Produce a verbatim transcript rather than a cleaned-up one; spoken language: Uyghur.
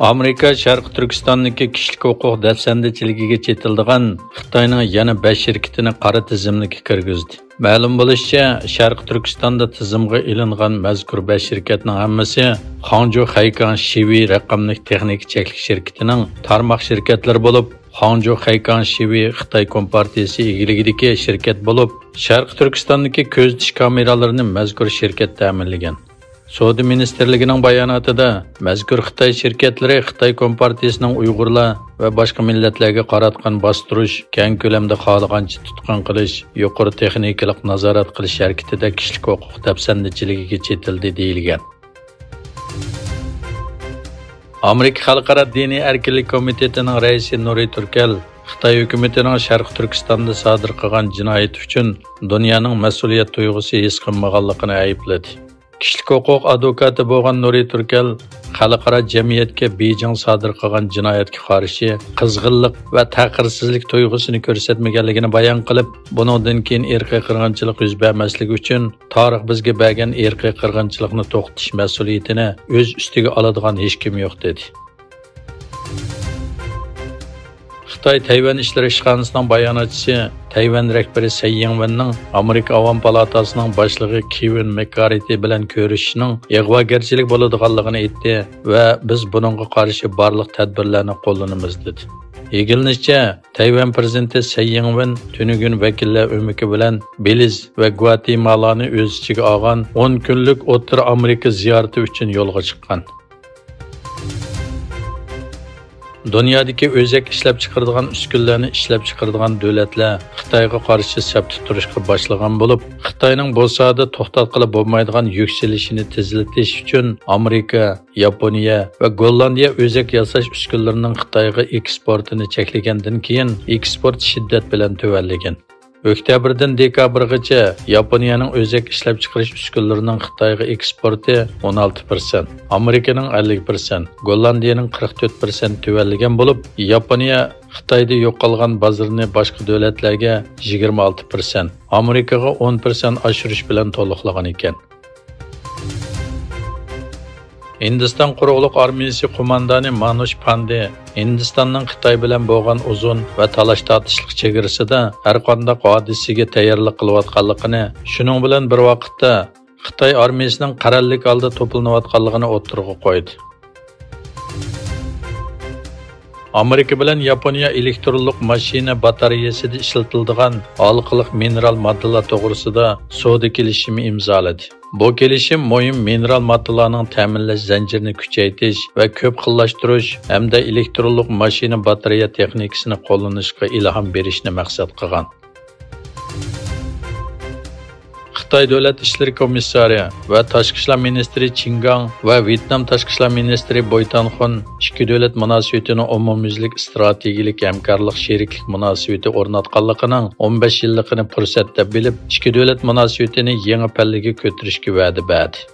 ئامېرىكا شەرقىي تۈركىستاندىكى كىشىلىك ھوقۇق دەپسەندىچىلىكىگە چېتىلىدىغان خىتاينىڭ يەنە بەش شىركىتىنى قارا تىزىملىككە كىرگۈزدى. مەلۇم بولۇشىچە، شەرقىي تۈركىستاندا تىزىمغا ئېلىنغان مەزكۇر بەش شىركەتنىڭ ھەممىسى خاڭجۇ خەيكاڭ شىۋى رەقەملىك تېخنىكا چەكلىك شىركىتىنىڭ تارماق شىركەتلىرى بولۇپ، خاڭجۇ خەيكاڭ شىۋى خىتاي كومپارتىيىسى ئىگىلىكىدىكى شىركەت بولۇپ، شەرقىي تۈركىستاندىكى كۆزىتىش كامېرالىرىنى مەزكۇر شىركەت تەمىنلىگەن. سودا مىنىستىرلىكىنىڭ باياناتىدا، مەزكۇر خىتاي شىركەتلىرى خىتاي كومپارتىيىسىنىڭ ئۇيغۇرلار ۋە باشقا مىللەتلەرگە قاراتقان باستۇرۇش، كەڭ كۆلەمدە خالىغانچە تۇتقۇن قىلىش، يۇقىرى تېخنىكىلىق نازارەت قىلىش ھەرىكىتىدە كىشىلىك ھوقۇق دەپسەندىچىلىكىگە چېتىلدى، دېيىلگەن. ئامېرىكا خەلقئارا دىنىي ئەركىنلىك كومىتېتىنىڭ رەئىسى نۇرى تۈركەل خىتاي ھۆكۈمىتىنىڭ شەرقىي تۈركىستاندا سادىر قىلغان جىنايىتى ئۈچۈن دۇنيانىڭ مەسئۇلىيەت تۇيغۇسى ھېس قىلمىغانلىقىنى ئەيىبلىدى. كىشىلىك ھوقۇق ئادۋوكاتى بولغان نۇرى تۈركەل خەلقئارا جەمئىيەتكە بېيجىڭ سادىر قىلغان جىنايەتكە قارشى قىزغىنلىق ۋە تەخىرسىزلىك تۇيغۇسىنى كۆرسەتمىگەنلىكىنى بايان قىلىپ، بۇنىڭدىن كېيىن ئىرقىي قىرغىنچىلىق يۈز بەرمەسلىكى ئۈچۈن تارىخ بىزگە بەرگەن ئىرقىي قىرغىنچىلىقنى توختىتىش مەسئۇلىيىتىنى ئۆز ئۈستىگە ئالىدىغان ھېچكىم يوق، دېدى. خىتاي تەيۋەن ئىشلىرى ئىشخانىسىنىڭ باياناتچىسى، تەيۋەن رەھبىرى سەي يىڭۋېننىڭ ئامېرىكا ئاۋام پالاتاسىنىڭ باشلىقى كېۋىن مېككارتى بىلەن كۆرۈشۈشىنىڭ ئىغۋاگەرچىلىك بولىدىغانلىقىنى ئېيتتى ۋە بىز بۇنىڭغا قارشى بارلىق تەدبىرلەرنى قوللىنىمىز، دېدى. ئىگىلىنىشىچە، تەيۋەن پىرېزىدېنتى سەي يىڭۋېن تۈنۈگۈن ۋەكىللەر ئۆمىكى بىلەن بېلىز ۋە گۋاتېمالانى ئۆز ئىچىگە ئالغان ئون كۈنلۈك ئوتتۇرا ئامېرىكا زىيارىتى ئۈچۈن يولغا چىققان. دۇنيادىكى ئۆزەك ئىشلەپچىقىرىدىغان ئۈسكۈنىلەرنى ئىشلەپچىقىرىدىغان دۆلەتلەر خىتايغا قارشى سەپتە تۇرۇشقا باشلىغان بولۇپ، خىتاينىڭ بۇ ساھەدە توختاتقىلى بولمايدىغان يۈكسىلىشىنى تېزلىتىش ئۈچۈن ئامېرىكا، ياپونىيە ۋە گوللاندىيە ئۆزەك ياساش ئۈسكۈنىلىرىنىڭ خىتايغا ئېكسپورتىنى چەكلىگەندىن كېيىن، ئېكسپورت شىددەت بىلەن تۆۋەنلىگەن. ئۆكتەبىردىن دېكابىرغىچە ياپونىيەنىڭ ئۆزەك ئىشلەپچىقىرىش ئۈسكۈنىلىرىنىڭ خىتايغا ئېكسپورتى ئون ئالتە پىرسەنت، ئامېرىكىنىڭ ئەللىك پىرسەنت، گوللاندىيەنىڭ قىرىق تۆت پىرسەنت تۆۋەنلىگەن بولۇپ، ياپونىيە خىتايدا يوقالغان بازىرىنى باشقا دۆلەتلەرگە يىگىرمە ئالتە پىرسەنت، ئامېرىكىغا ئون پىرسەنت ئاشۇرۇش بىلەن تولۇقلىغان ئىكەن. ھىندىستان قۇرۇقلۇق ئارمىيىسى قوماندانى مانۇش پاندى ھىندىستاننىڭ خىتاي بىلەن بولغان ئۇزۇن ۋە تالاش-تارتىشلىق چېگرىسىدا ھەرقانداق ھادىسىگە تەييارلىق قىلىۋاتقانلىقىنى، شۇنىڭ بىلەن بىر ۋاقىتتا خىتاي ئارمىيىسىنىڭ قەرەللىك ھالدا توپلىنىۋاتقانلىقىنى ئوتتۇرىغا قويدى. ئامېرىكا بىلەن ياپونىيە ئېلېكترونلۇق ماشىنا باتارېيەسىدە ئىشلىتىلىدىغان ھالقىلىق مىنېرال ماددىلار توغرىسىدا سودا كېلىشىمى ئىمزالىدى. بۇ كېلىشىم مۇھىم مىنېرال ماددىلارنىڭ تەمىنلەش زەنجىرىنى كۈچەيتىش ۋە كۆپ خىللاشتۇرۇش ھەمدە ئېلېكترونلۇق ماشىنا باتارېيە تېخنىكىسىنى قوللىنىشقا ئىلھام بېرىشنى مەقسەت قىلغان. خىتاي دۆلەت ئىشلىرى كومىسسارى ۋە تاشقى ئىشلار مىنىستىرى چىن گاڭ ۋە ۋيېتنام تاشقى ئىشلار مىنىستىرى بوي تانخۇن ئىككى دۆلەت مۇناسىۋىتىنى ئومۇميۈزلۈك ئىستراتېگىيىلىك ھەمكارلىق شېرىكلىك مۇناسىۋىتى ئورناتقانلىقىنىڭ ئون بەش يىللىقىنى پۇرسەت دەپ بىلىپ، ئىككى دۆلەت مۇناسىۋىتىنى يېڭى پەللىگە كۆتۈرۈشكە ۋەدە بەردى.